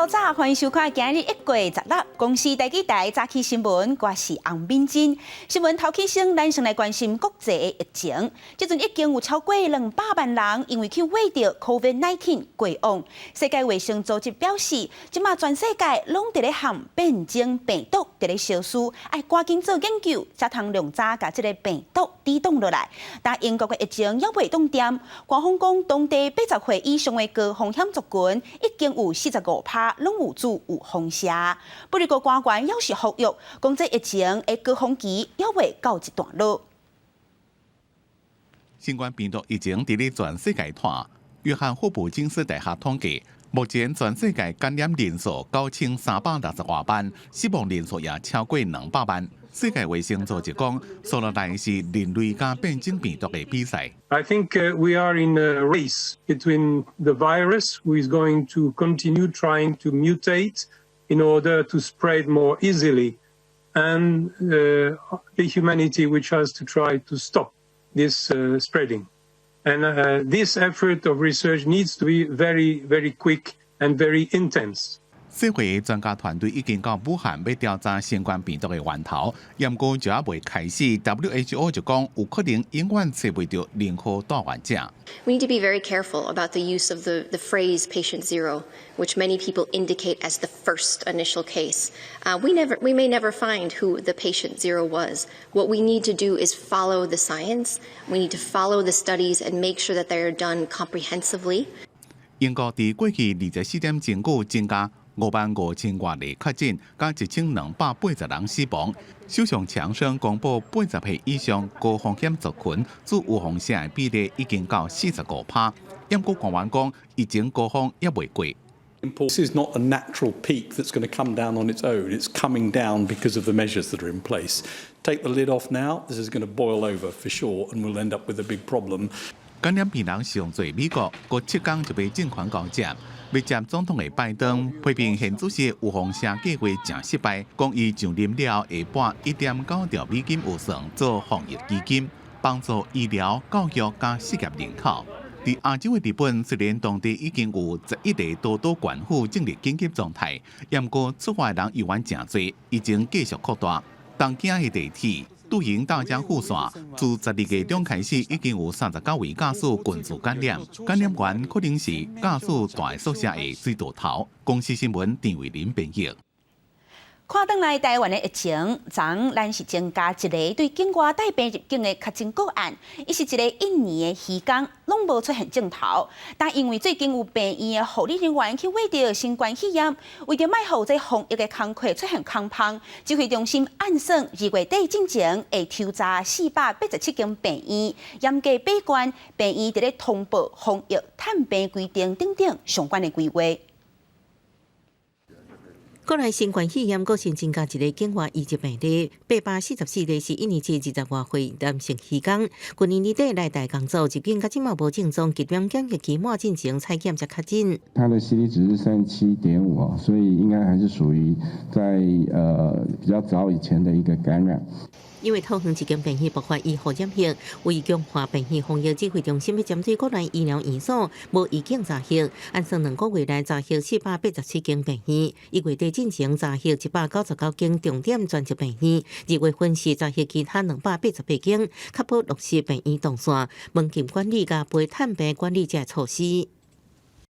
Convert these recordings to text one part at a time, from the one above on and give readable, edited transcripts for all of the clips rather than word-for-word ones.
早，歡迎收看今日1月16公視第幾台早起新聞，我是洪敏珍。新聞頭起先，咱先來關心國際的疫情。這陣已經有超過200萬人因為去秽著 COVID-19 過往。世界衛生組織表示，這馬全世界攏佇咧和變種病毒佇咧相輸，愛趕緊做研究，才通量早共這个病毒抵擋落來。但英國的疫情猶未擋恬，官方講當地80歲以上的高風險族群已經有45趴攏有注有放射。不過官員猶是呼籲，講這疫情的高峰期猶未告一段落。新冠病毒疫情佇咧全世界湠，約翰霍普金斯大學統計，目前全世界感染人數9360外萬，死亡人數也超過200萬。世界衛生組織講，紲落來是人類佮變種病毒的比賽。 I think we are in a race between the virus, who is going to continue trying to mutate in order to spread more easily, and the humanity which has to try to stop this spreading. And this effort of research needs to be very, very quick and very intense. 世衛專家團隊已經到武漢欲調查新冠病毒的源頭，毋過就猶未開始，WHO 就講有可能永遠揣袂著任何帶原者。 We need to be very careful about the use of the phrase patient zero, which many people indicate as the first initial case. We may never find who the patient zero was. What we need to do is follow the science. We need to follow the studies and make sure that they are done comprehensively. 英國佇過去24點鐘閣增加5萬5千外例確診，佮1280人死亡。首相強生公布，80歲以上高風險族群注有放射的比例已經到45趴。毋過官員講，疫情高峰猶未過。 This is not a natural peak that's going to come down on its own. It's coming down because of the measures that are in place. Take the lid off now, this is going to boil over for sure, and we'll end up with a big problem. 感染病人上濟美國，閣7工就欲政權交接。欲接總統的拜登批評現主席有放射計畫誠失敗，講伊上任了會撥1.9兆美金預算做防疫基金，幫助醫療、教育佮失業人口。佇亞洲的日本，雖然當地已經有11個都道縣府進入緊急狀態，毋過出外人猶原誠濟，疫情繼續擴大。東京的地鐵都營大江戶線，自12月中開始，已經有39位駕駛群聚感染，感染源可能是駕駛大宿舍的水道頭。公視新聞陳慧琳編譯。看轉來台灣的疫情，昨咱是增加一個對境外帶病入境的確診個案，伊是一个印尼的漁工，攏無出現症頭，但因為最近有病院的護理人員去秽著新冠肺炎，為著莫予這防疫的工課出現空縫，指揮中心按算2月底進前會抽查487間病院，嚴格把關病院佇咧通報防疫探病規定等等相關的規劃。國內新冠肺炎閣新增加一个境外移入病例，844例是印尼籍20外歲男性漁工，去年年底來台工作，入境到這馬無症狀，疾病檢疫期滿進前採檢才確診。他的 CT 值是37.5哦，所以應該還是屬於在比較早以前的一個感染。因為桃園一間病院爆發醫護染疫，為強化病院防疫指揮中心，欲針對國內醫療院所無預警查核，按算2個月內查核487間病院，1月底進前查核199間重點專責病院，2月份是查核其他288間，確保落實病院動線、門禁管理佮陪探病管理這措施。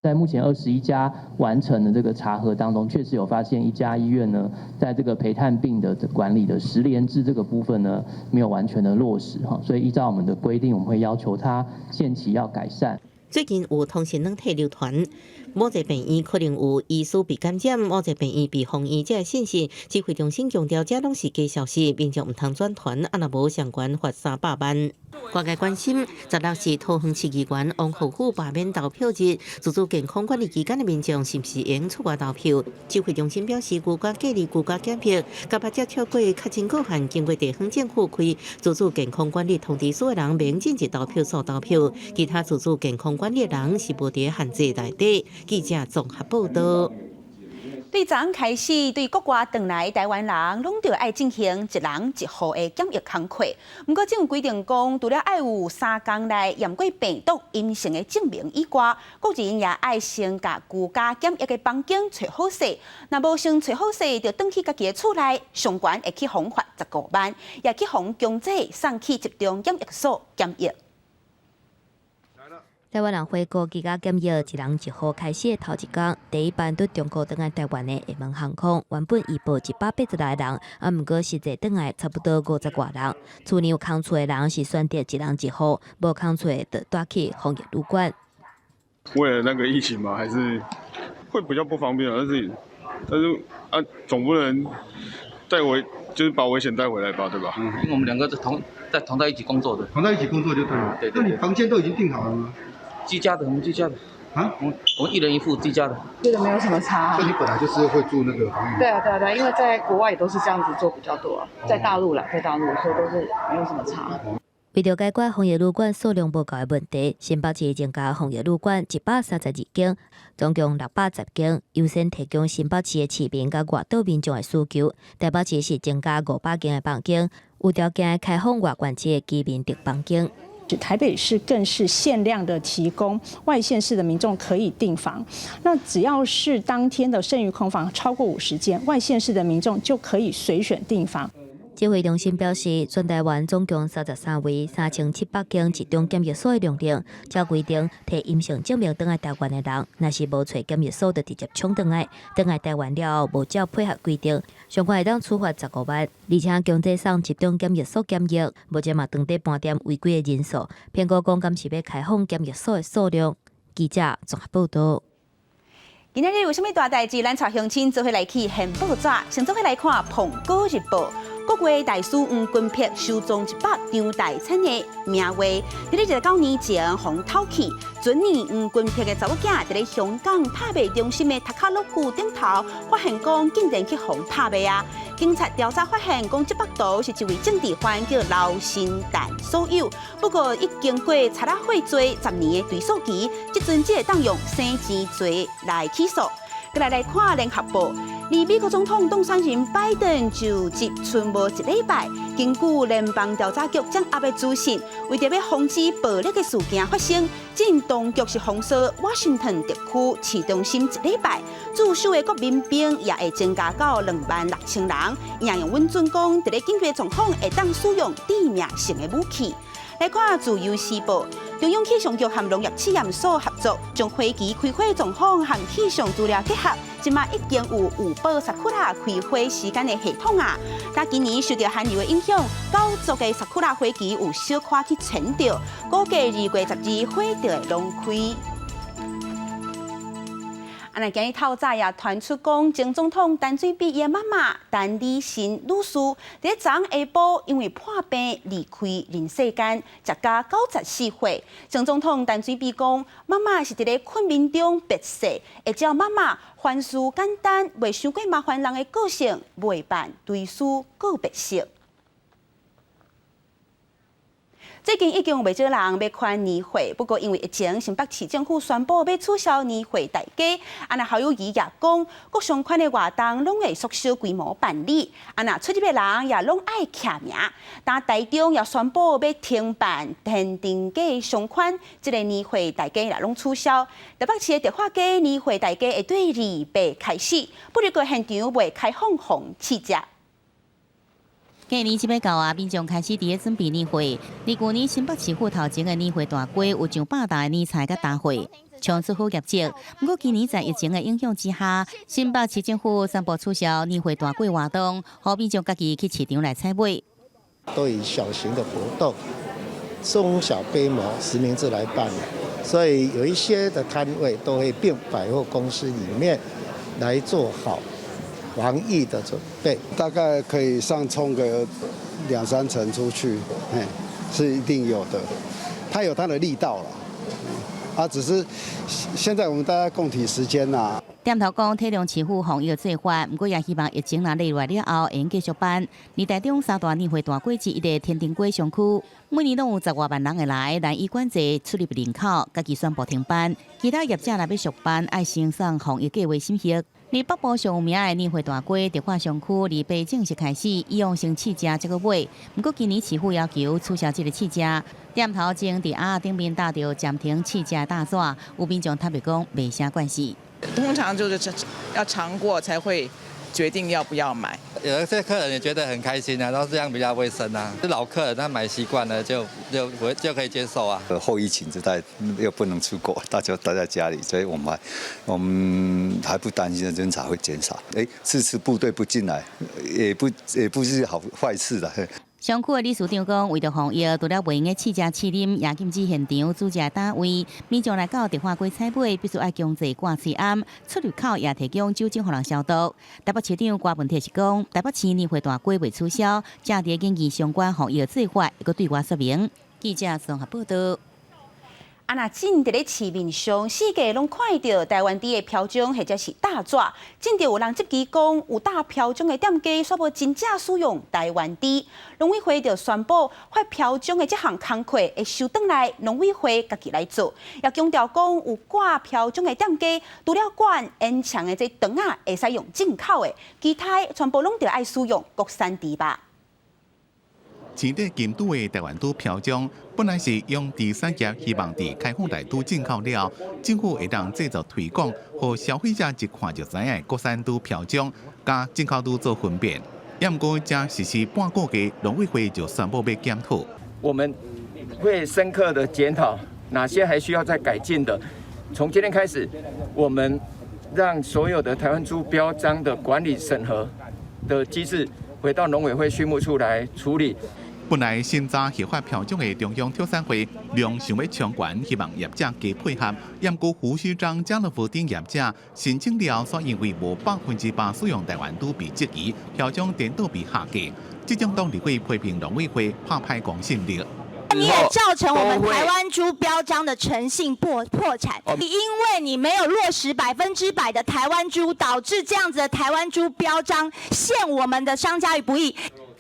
在目前21家完成的這個查核當中，確實有發現一家醫院呢，在這個陪探病的管理的實聯制這個部分呢，沒有完全的落實哈，所以依照我們的規定，我們會要求他限期要改善。最近有通訊軟體流傳，某個病院可能有醫師被感染，某個病院被封院，這个信息，指揮中心強調，這攏是假消息，民眾毋通轉傳，啊若無相關罰300萬。外界關心，16是桃園市議員王浩宇罷免投票日，自主健康管理期間的民眾是毋是會出外投票？指揮中心表示，居家隔離、居家檢疫，佮捌接觸過確診個案，經過地方政府開自主健康管理通知書的人，免進入投票所投票，其他自主健康管理的人是無佇限制內底。記者綜合報道。對昨昏開始，對國外轉來台灣人，攏著愛進行一人一戶的檢疫工課。毋過政府規定講，除了愛有3工內驗過病毒陰性的證明以外，個人也愛先共居家檢疫的房間揣好勢。若無先揣好勢，就轉去家己的厝內，上懸會去予罰15萬，也去予強制送去集中檢疫所檢疫。台灣人回國居家檢疫，一人一戶開始的頭一工，第一班對中國轉來台灣的廈門航空，原本預報180個人，啊，毋過實際轉來差不多50外人。厝內有空厝的人是選擇一人一戶，無空厝的就帶去防疫旅館。為了那個疫情嘛，還是會比較不方便，但是啊，總不能帶回，就是把危險帶回來吧，對吧？嗯，因為我們兩個是同在一起工作的，同在一起工作就對了。對對。那你房間都已經訂好了嗎？居家的，我們居家的。啊？我們一人一副居家的。這個沒有什麼差。所以你本來就是會住那個防疫。對啊，對啊，對，因為在國外也都是這樣子做比較多，在大陸啦，在大陸，所以都是沒有什麼差。為著解決防疫旅館數量無夠的問題，新北市增加防疫旅館132間，總共610間，優先提供新北市的市民佮外島民眾的需求。台北市是增加500間的房間，有條件開放外縣市的居民訂房間。台北市更是限量的提供外縣市的民眾可以訂房，那只要是當天的剩餘空房超過50間，外縣市的民眾就可以隨選訂房。指揮中心表示，全台灣總共33位3700間集中檢疫所的容量，照規定提陰性證明轉來台灣的人，若是無揣檢疫所，就直接搶轉來。轉來台灣了後，無照配合規定，上懸會當處罰15萬，而且強制送集中檢疫所檢疫。目前嘛，當地盤點違規的人數，評估講敢是欲開放檢疫所的數量。記者綜合報導。今仔日有啥物大代誌？咱帶鄉親做伙來去掀報紙，先做伙來看《蘋果日報》。國畫大師黃君璧收藏100張大清的名畫，佇咧29年前予偷去。前年黃君璧的查某囝佇咧香港拍賣中心的塔卡樂具頂頭，發現講竟然去予拍賣啊！警察調查發現，講這幅圖是一位政治犯叫劉新誕所有。不過已經過賊仔歲罪10年的追訴期，這陣只會當用生錢罪來起訴。閣來來看聯合報，離美國總統當選人拜登就職賰無一禮拜，根據聯邦調查局掌握的資訊，為著欲防止暴力的事件發生，這當局是封鎖華盛頓特區市中心一禮拜，駐守的國民兵也會增加到26,000人。也用允准講，佇咧緊急狀況會當使用致命性的武器。來看《自由時報》，中央氣象局和農業試驗所合作，將花期開花狀況和氣象資料結合，這馬已經有預報 sakura 開花時間的系統啊。但今年受著寒流的影響，九族的 sakura 花期有小可去延著，估計2月12花就會攏開。啊！那今日透早也傳出講，前總統陳水扁伊的媽媽陳李新女士，佇昨下晡因為破病離開人世間，終年94歲。前總統陳水扁講，媽媽是佇咧困眠中別逝，會照媽媽凡事簡單，袂傷過麻煩人的個性，袂辦追思告別式。最近已經有袂少人欲款年貨，不過因為疫情，新北市政府宣布欲取消年貨大街。啊，若侯友宜也講，各相款的活動攏會縮小規模辦理。啊，若出入的人也攏愛簽名。但台中也宣布欲停辦天燈街商圈，這个年貨大街也攏取消。台北市的迪化街年貨大街會對28開始，不過現場袂開放予試食。過年這欲到啊，民眾開始佇咧準備年貨。佇舊年新北市府頭前的年貨大街有上百道的年菜佮茶貨，衝出好業績。毋過今年在疫情的影響之下，新北市政府宣布取消年貨大街活動，予民眾家己去市場來採買。都以小型的活動、中小規模實名制來辦，所以有一些的攤位都會併百貨公司裡面來做好防疫的準備，大概可以上衝個兩三成出去，嘿，是一定有的。它有它的力道了，啊，只是現在我們大家共體時艱啦。店頭講體諒市府防疫的做法，毋過也希望疫情若落來了後，會繼續辦。而台中三大年貨大街之一的天燈街商區，每年攏有10外萬人會來，難以管制出入人口，家己宣布停辦。其他業者若欲續辦，愛先送防疫計劃審核。佇北部上有名的年貨大街迪化商區，禮拜正式開始，以往先試食才閣買。毋過今年市府要求取消這个試食，店頭前佇盒仔頂面貼著暫停試食大紙，有民眾坦白講袂啥慣勢。通常就是要嘗過才會決定要不要買。有一些客人也覺得很開心啊，都這樣比較衛生啊。老客人他買習慣了就可以接受啊。後疫情時代又不能出國，大家待在家裡，所以我們還不擔心人潮會減少。哎，這次部隊不進來，也不是好壞事的。商區的理事長講，為著防疫，除了袂用得試食試啉，也禁止現場煮食打位。民眾來到迪化街採買，必須愛強制掛喙罨，出入口也提供酒精予人消毒。台北市長柯文哲是講，台北市年貨大街袂取消，正佇研議相關防疫做法，會閣對外說明。記者綜合報道。啊，若真佇咧市面上，四界攏看著台灣豬的標章或者是大紙，真著有人質疑講，有打標章的店家，煞無真正使用台灣豬。農委會就宣布，發標章的這項工課會收轉來，農委會家己來做。也強調講，有掛標章的店家，除了管煙腸的這腸仔會使用進口的，其他全部攏著愛使用國產豬肉。前底金豬的台灣豬標章，本來是養豬產業希望佇開放來豬進口了，政府會當製作推廣，予消費者一看就知影國產豬標章，佮進口豬做分辨。也毋過，才實施半個月，農委會就宣布欲檢討。我們會深刻的檢討哪些還需要再改進的。從今天開始，我們讓所有的台灣豬標章的管理審核的機制回到農委會畜牧處來處理。本來審查核發標章的中央畜產會量想欲衝懸，希望業者加配合。毋過副市長家樂福等業者申請了，煞因為無100%使用台灣豬被質疑，標章顛倒被下架。這種黨立委批評農委會拍歹公信力。你也造成我們台灣豬標章的誠信破產，因為你沒有落實100%的台灣豬，導致這樣子的台灣豬標章陷我們的商家於不義。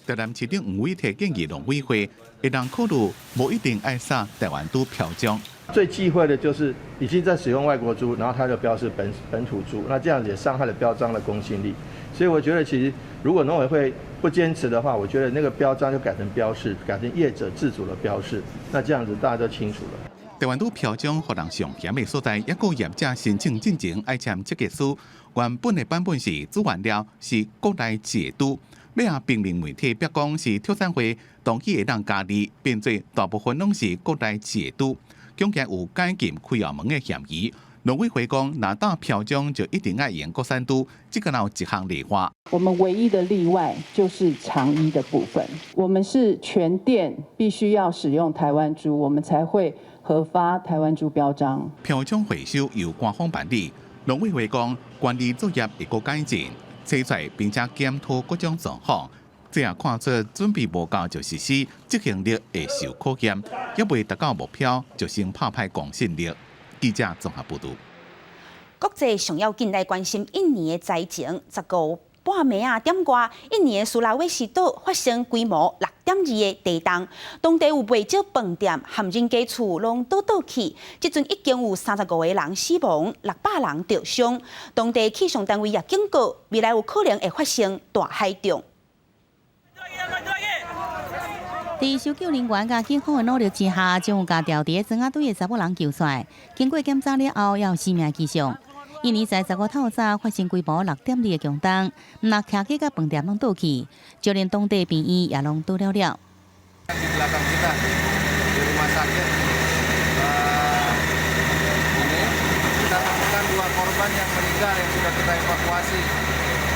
台南市長黃偉哲建議農委會會當考慮，無一定愛寫台灣豬標章。最忌諱的就是已經在使用外國豬，然後它就標示本土豬，那這樣子也傷害了標章的公信力。所以我覺得其實如果農委會不堅持的話，我覺得那個標章就改成標示，改成業者自主的標示，那這樣子大家都清楚了。台灣豬標章予人上嫌的所在，抑閣業者申請進前愛簽切結書，原本的版本是煮完了是國內製豬。尾仔平面媒體表講是畜產會同意會當加字，變做大部分攏是國內製豬，恐驚有改禁開後門的嫌疑。農委會講，若打標章就一定愛用國產豬，這个有一項例外。我們唯一的例外就是腸衣的部分，我們是全店必須要使用台灣豬，我們才會核發台灣豬標章。標章回收由官方辦理，農委會講管理作業會閣改進。查出並且檢討各種狀況，這也看出準備無夠就實施，執行力會受考驗，猶未達到目標就先拍歹公信力。記者綜合報導。國際上要緊來關心印尼的災情，15半暝仔點外，印尼的蘇拉威西島發生規模6.2的地動，當地有袂少飯店和人家厝攏倒倒去，這陣已經有35個人死亡，600人著傷。當地氣象單位也警告，未來有可能會發生大海漲。佇搜救人員佮警方的努力之下，終於共牢佇床仔底的查某人救出來。經過檢查了後，猶有生命跡象。印尼在15透早發生規模6.2的強動，毋但徛家佮飯店攏倒去，就連當地病院也攏倒了了。 Di belakang kita di rumah sakit ini kita temukan dua korban yang meninggal yang sudah kita evakuasi.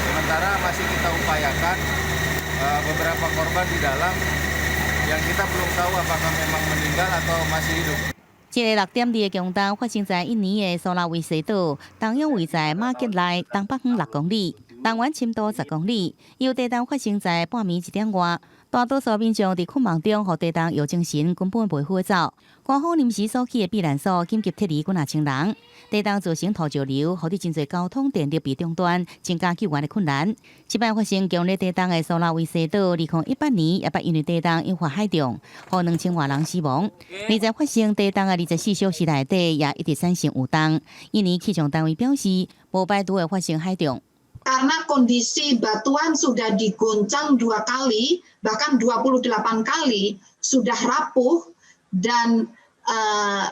Sementara masih kita upayakan beberapa korban di dalam yang kita belum tahu apakah memang meninggal atau masih hidup. 這个6.2的強動發生在印尼的蘇拉威西島，東約位在馬吉內東北方6公里，東源深度10公里。由地動發生在半暝1點外，大多數民眾佇困夢中，予地動搖精神，根本袂赴走。官方臨時所起的避難所緊急撤離幾若千人。地動造成土石流，予致真濟交通電力被中斷，增加救援的困難。這擺發生強烈地動的蘇拉威西島，2018年也捌因為地動引發海漲，予2000外人死亡。而在發生地動的24小時內底，也一直產生有動。印尼氣象單位表示，無排除會發生海漲。 Karena kondisi batuan sudah diguncang dua kali, bahkan 28 kali, sudah rapuh dan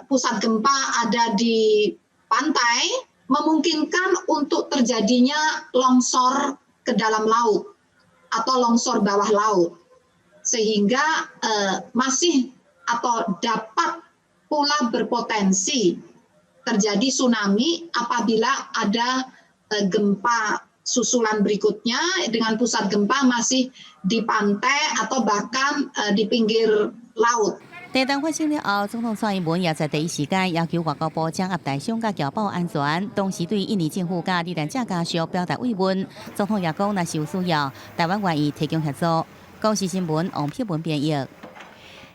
pusat gempa ada di pantai, memungkinkan untuk terjadinya longsor ke dalam laut atau longsor bawah laut. Sehingga masih atau dapat pula berpotensi terjadi tsunami apabila ada gempa susulan berikutnya dengan pusat gempa masih di pantai atau bahkan di pinggir laut. 地動發生了後，總統蔡英文也在第一時間要求外交部掌握台商佮僑胞安全，同時對印尼政府佮罹難者家屬表達慰問。總統也講，若是有需要，台灣願意提供協助。公視新聞王碧文編譯。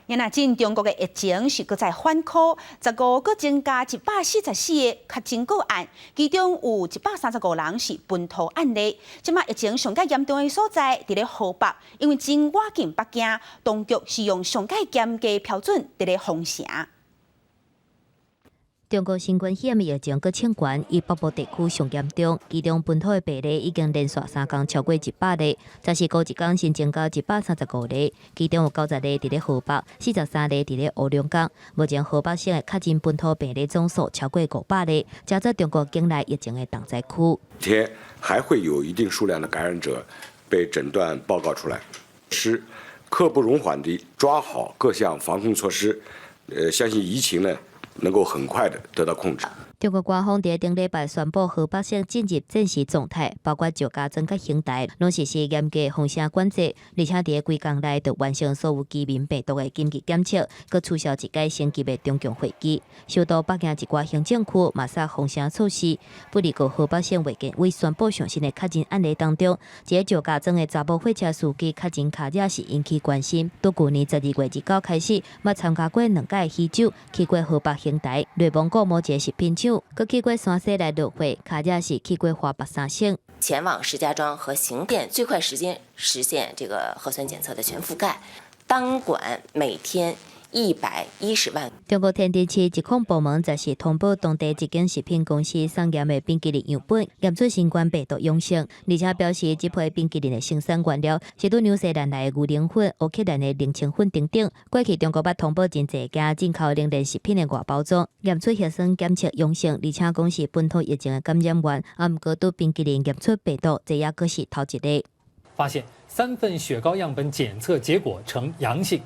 若進中國的疫情是閣再反撲，15閣增加144個確診個案，其中有135人是本土案例。這馬疫情上蓋嚴重的所在，佇咧河北，因為真倚近北京，當局是用上蓋嚴格標準佇咧封城。中國新冠肺炎疫情閣衝懸，以北部地區上嚴重，其中本土的病例已經連續3工超過100例，十四號一工新增加135例，其中有90例佇咧河北，43例佇咧黑龍江。目前河北省的確診本土病例總數超過500例，成做中國境內疫情的重災區。天還會有一定數量的感染者被診斷報告出來，是刻不容緩地抓好各項防控措施，相信疫情呢，能夠很快的得到控制。中國官方佇頂禮拜宣布河北省進入戰時狀態，包括石家莊佮邢台，攏實施嚴格封城管制，而且佇規工內就完成所有居民病毒的緊急檢測，閣取消一屆省級的中共會議。首都北京一寡行政區嘛煞封城措施。不過河北省衛健委宣布上新的確診案例當中，一个石家莊的查某貨車司機確診卡也是引起關心。對舊年12月29開始，捌參加過兩屆喜酒，去過河北邢台、內蒙古某一个食品廠，閣去過山西來落貨，卡也是去過華北三省。前往石家莊和邢店，最快時間實現這個核酸檢測的全覆蓋，單管每天110萬。中國天津市疾控部門十四通報當地一間食品公司送驗的冰淇淋樣本驗出新冠病毒陽性，而且表示這批冰淇淋的生產原料是對紐西蘭來的牛奶粉、烏克蘭的奶清粉等等。過去中國捌通報真濟家進口冷鏈食品的外包裝驗出核酸檢測陽性，而且講是本土疫情的感染源。啊，毋過對冰淇淋驗出病毒，這也閣是頭一个。發現三份雪糕樣本檢測結果呈陽性。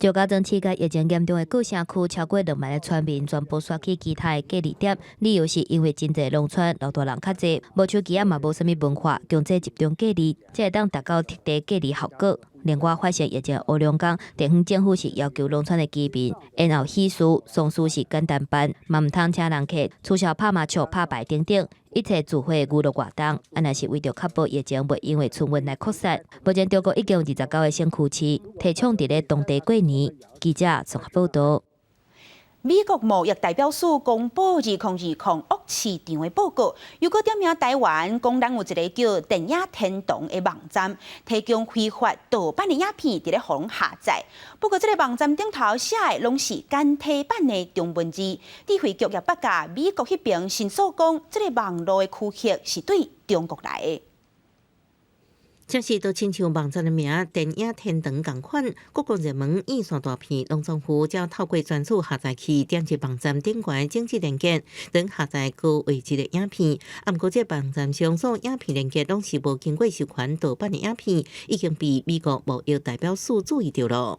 石家莊市佮疫情嚴重的各城區，超過2萬个村民全部徙去其他的隔離點，理由是因為真濟農村老大人較濟，無手機仔嘛無啥物文化，強制集中隔離，才會當達到徹底隔離效果。另外，發生疫情黑龍江地方政府是要求農村的居民，延後喜事、喪事是簡單辦，嘛毋通請人客，取消拍麻將、拍牌等等一切聚會娛樂活動，按呢是為著確保疫情袂因為春運來擴散。目前中國已經有29個省區市提倡佇咧當地過年。記者綜合報導。美國貿易代表署公布2020惡市場的報告，又閣點名台灣，講咱有一个叫電影天堂的網站，提供非法盜版的影片佇咧予人下載。不過，這个網站頂頭寫的攏是簡體版的中文字。智慧局也捌共美國彼爿申訴講，這个網路的區域是對中國來的。這是都親像網站的名，電影天堂仝款，各國熱門院線大片攏總負責透過專屬下載器點擊網站頂懸整治連結，等下載高畫質的影片。啊，毋過這網站上所有影片連結攏是無經過授權盜版的影片，已經被美國貿易代表署注意著囉。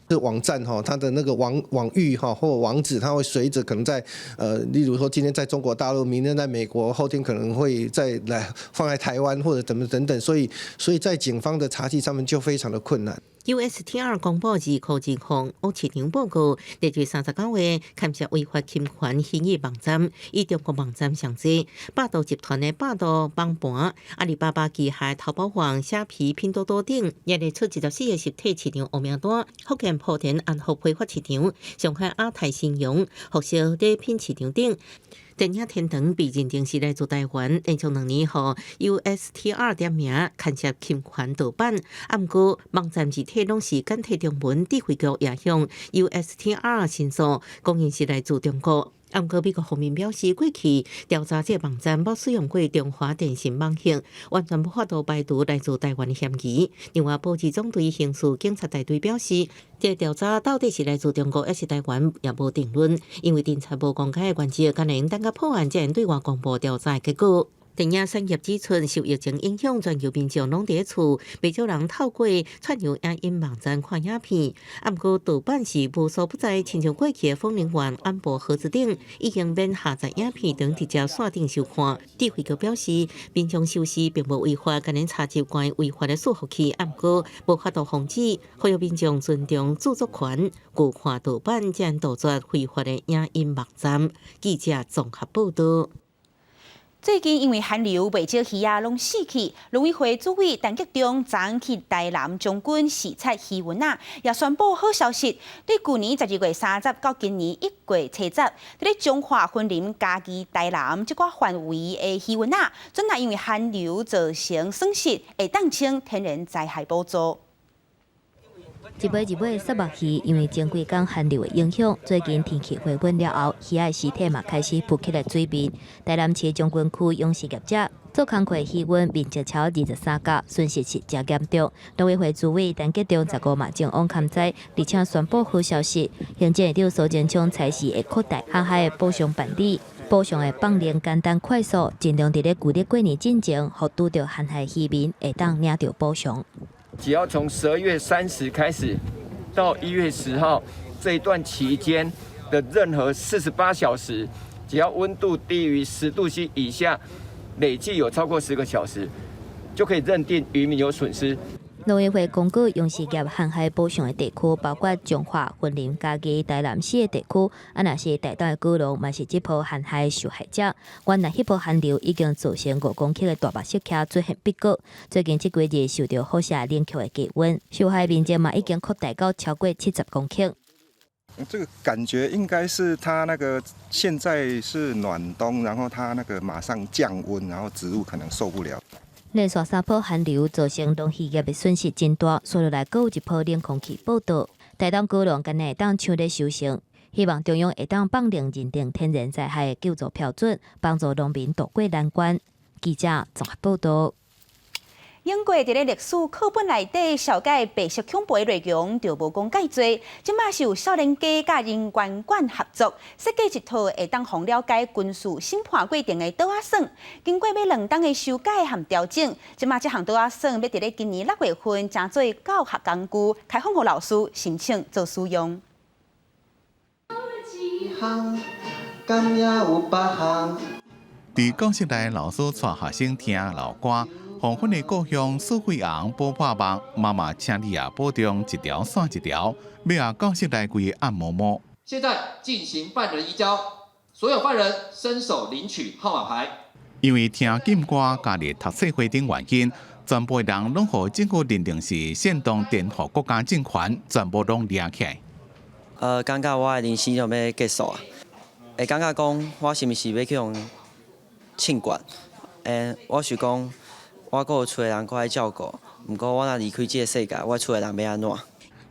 這網站哈，它的那個網域哈或網址，它會隨着可能在例如說今天在中國大陸，明天在美國，後天可能會再來放在台灣或者怎麼等等，所以在警方的查緝上面就非常的困難。USTR 公布2020烏市場報告，列入39個牽涉違法侵權虛擬網站，以中國網站上濟。百度集團的百度網盤、阿里巴巴旗下淘寶網、蝦皮、拼多多等，也列出24個實體市場黑名單。福建莆田安福批發市場、上海亞太信用、福小禮品市場等。電影天堂被認定是來自台灣，連續兩年予 USTR 點名牽涉侵權盜版。啊，毋過網站字體攏是簡體中文，智慧局也向 USTR 申訴，講𪜶是來自中國。啊，毋過美國方面表示，過去調查這個網站無使用過中華電信網絡，完全無法度排除來自台灣的嫌疑。另外，保二總隊刑事警察大隊表示，這個調查到底是來自中國抑是台灣，也無定論，因為偵查無公開的原則，敢若會等到破案才會對外公布調查的結果。電影產業指出，受疫情影響，全球民眾攏佇厝，袂少人透過串流影音網站看影片。啊，毋過盜版是無所不在，親像過去的風鈴丸、安博盒子等，已經免下載影片，當直接線頂收看。智慧局表示，民眾收視並無違法，敢若查入關違法的伺服器，啊，毋過無法度防止，呼籲民眾尊重著作權，拒看盜版，才能杜絕非法的影音網站。記者綜合報道。最近因為寒流，袂少魚仔攏死去。農委會主委陳吉仲昨去台南將軍視察魚塭仔，也宣布好消息。對舊年12月30到今年1月70，佇咧彰化、雲林、嘉義、台南這寡範圍的魚塭仔，準若因為寒流造成損失，會當請天然災害補助。一尾一尾虱目魚，因為前幾工寒流的影響，最近天氣回溫了後，魚仔屍體嘛開始浮起來水面。台南市將軍區養殖業者做工課魚塭面積超23甲，損失是誠嚴重。農委會主委陳吉仲15嘛前往勘災，而且宣布好消息，行政院長蘇貞昌差示會擴大航海的補償辦理，補償會放靈簡單快速，盡量佇咧舊曆過年進前，予拄著旱害漁民會當領著補償。只要從12月30開始到1月10號這一段期間的任何48小時，只要溫度低於10度 C 以下，累計有超過10個小時，就可以認定漁民有損失。農委會公告，養殖業旱害補償的地區包括彰化、雲林、嘉義、台南四个地區。啊，若是台東的果農，嘛是這波旱害受害者。原來彼波寒流已經造成5公頃的大麥熟茄出現篦果。最近這幾日受著輻射冷卻的低溫，受害面積嘛已經擴大到超過70公頃。這個感覺應該是它那個現在是暖冬，然後它那個馬上降溫，然後植物可能受不了。連續三波寒流造成農漁業的損失真大，紲落來閣有一波冷空氣報到，台東果農敢若會當搶咧收成，希望中央會當放靈認定天然災害的救助標準，幫助農民渡過難關。記者綜合報道。英國佇咧歷史課本內底，紹介白色恐怖的內容就無講蓋濟。這馬是有少年家佮人權館合作設計一套會當予了解軍事審判過程的桌仔耍。經過欲兩冬的修改和調整，這馬這項桌仔耍欲佇咧今年6月份，成做教學工具，開放予老師申請做使用。佇教室內，老師帶學生聽老歌。黃昏的故鄉蘇慧紅補破夢，媽媽請你也保重，一條線一條，尾仔教室內規个暗毛毛。現在進行犯人移交，所有犯人伸手領取號碼牌。因為聽禁歌佮佇讀冊會等原因，全部人攏予政府認定是煽動顛覆國家政權，全部攏掠起來。感覺我的人生就欲結束啊！會感覺講我是毋是欲去予槍決？我想講。我閣有厝的人閣愛照顧，毋過我若離開這個世界，我厝的人欲按怎？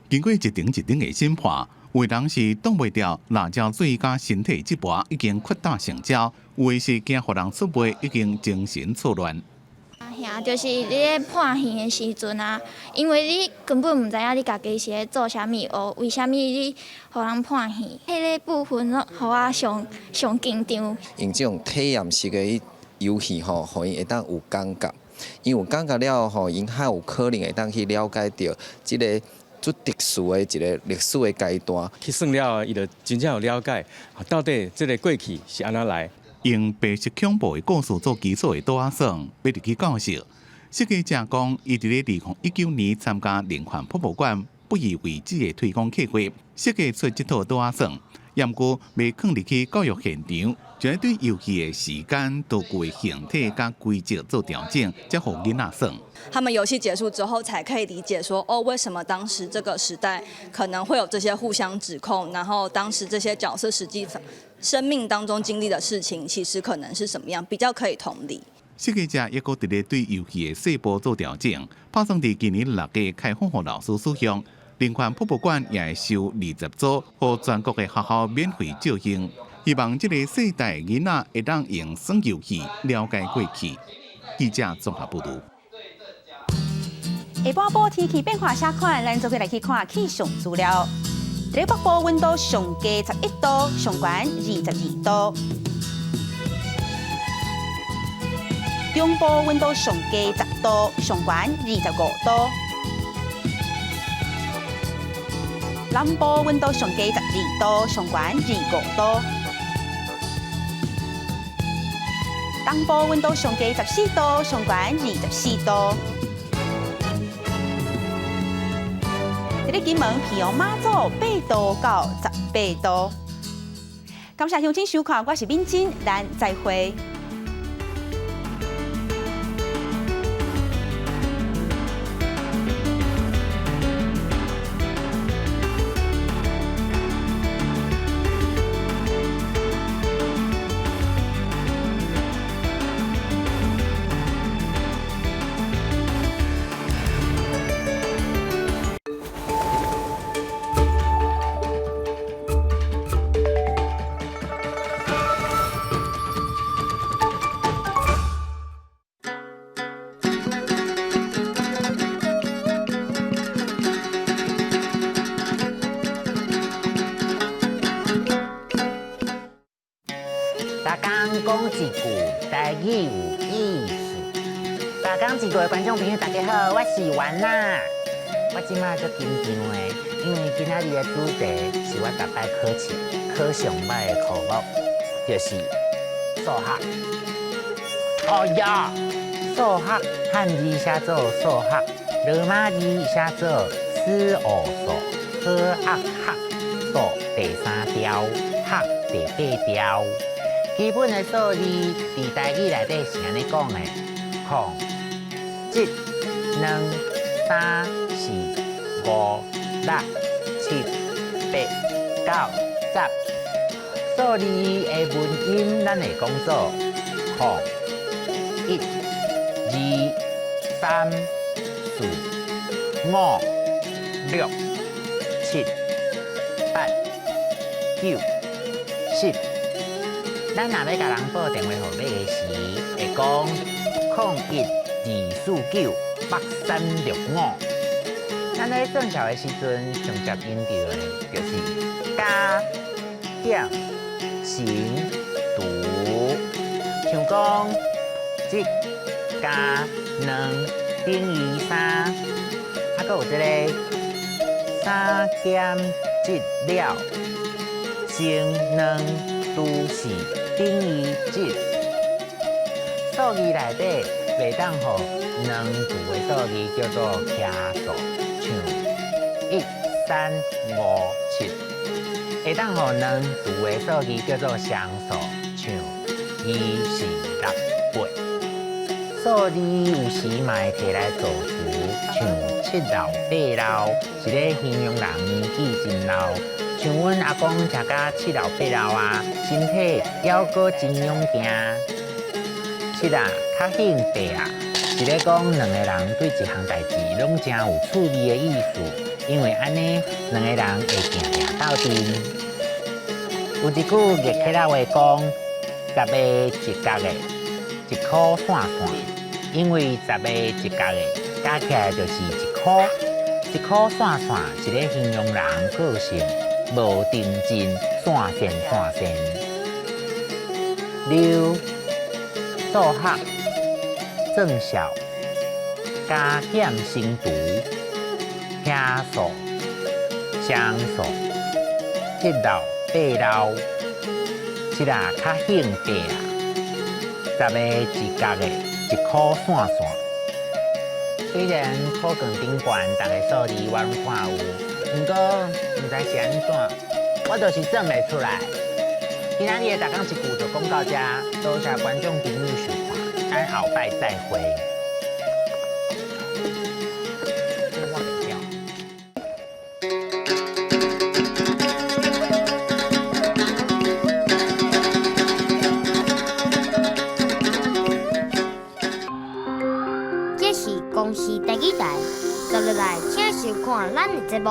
經過一場一場的審判，有的人是擋袂牢辣椒水佮身體折磨，已經屈打成招；有的是驚予人出賣，已經精神錯亂。兄，就是你咧判刑的時陣啊，因為你根本毋知影你家己是咧做啥物，或為啥物你予人判刑，彼個部分攏予我上上緊張。用這種體驗式的遊戲吼，予𪜶會當有感覺。𪜶有感覺了後，𪜶較有可能會當去了解著這个足特殊的一个歷史的階段。去算了後，伊就真正有了解，到底這个過去是按怎來。用白色恐怖的故事做基礎的桌仔耍，欲入去教室。設計者講，伊佇咧2019年參加人權博物館不以為止的推廣計劃，設計出這套桌仔耍，毋過袂囥入去教育現場，就愛對遊戲的時間、道具的形體佮規則做調整，才予囡仔耍。他們遊戲結束之後，才可以理解說，哦，為什麼當時這個時代可能會有這些互相指控，然後當時這些角色實際生命當中經歷的事情，其實可能是什麼樣，比較可以同理。設計者抑閣佇咧對遊戲的細部做調整，打算佇今年6月開放予老師使用。人權博物館也會收20組，予全國的學校免費借用。希望這個世代囡仔會當用耍遊戲了解過去。記者綜合報導。下半晡天氣變化啥款，咱做伙來去看氣象資料。佇北部溫度上低11度，上懸22度。中部溫度上低10度，上懸25度。南部溫度上低12度，上懸25度。東部溫度上低14度，上懸24度。佇咧金門、屏東、馬祖8度到18度。感謝鄉親收看，我是敏珍，咱再會。逐工講一句台語有意思。逐工一句的觀眾朋友，大家好，我是丸仔。我這馬足緊張的，因為今仔日的主題是我逐擺考試考上歹的科目，就是數學。哦喲，數學漢字寫做數學，羅馬字寫做斯奧數，好壓學數第三調，學第八調。基本的數字佇台語內底是按呢講的：空、一、兩、三、四、五、六、七、八、九、十。數字的文音，咱會講做空、一、二、三、四、五、六、七、八、九、十。咱若欲共人報電話號碼的時，會講01249836。咱咧轉數的時陣，上捷用著的就是加、減、乘、除。像講一加兩等於三，啊，閣有這个三減一了，乘兩除四等於一。數字內底袂當予兩除的數字叫做奇數，像一、三、五、七；會當予兩除的數字叫做雙數，像二、四、六、八。數字有時嘛會提來造詞，像七老八老，是咧形容人年紀真老。像阮阿公食甲七老八老啊，身體猶閣真勇健。七啊，較興八啊，是咧講兩个人對一項代誌攏誠有趣味的意思，因為按呢兩個人會定定鬥陣。有一句粵客仔話講：十个一角的，一箍散散。因為十个一角的加起來就是一箍，一箍散散是咧形容人個性無定靜，散線散線。六數學轉數加減乘除，奇數雙數，七老八老，七啊較興八啊，十个一角的，一箍散散。雖然土埆頂懸，逐个數字我攏看有，毋過毋知是按怎，我就是算袂出來。今仔日的逐工一句就講到遮，多謝觀眾朋友收看，咱後擺再會。我袂曉。這是公視第二台，接落來請收看咱的節目。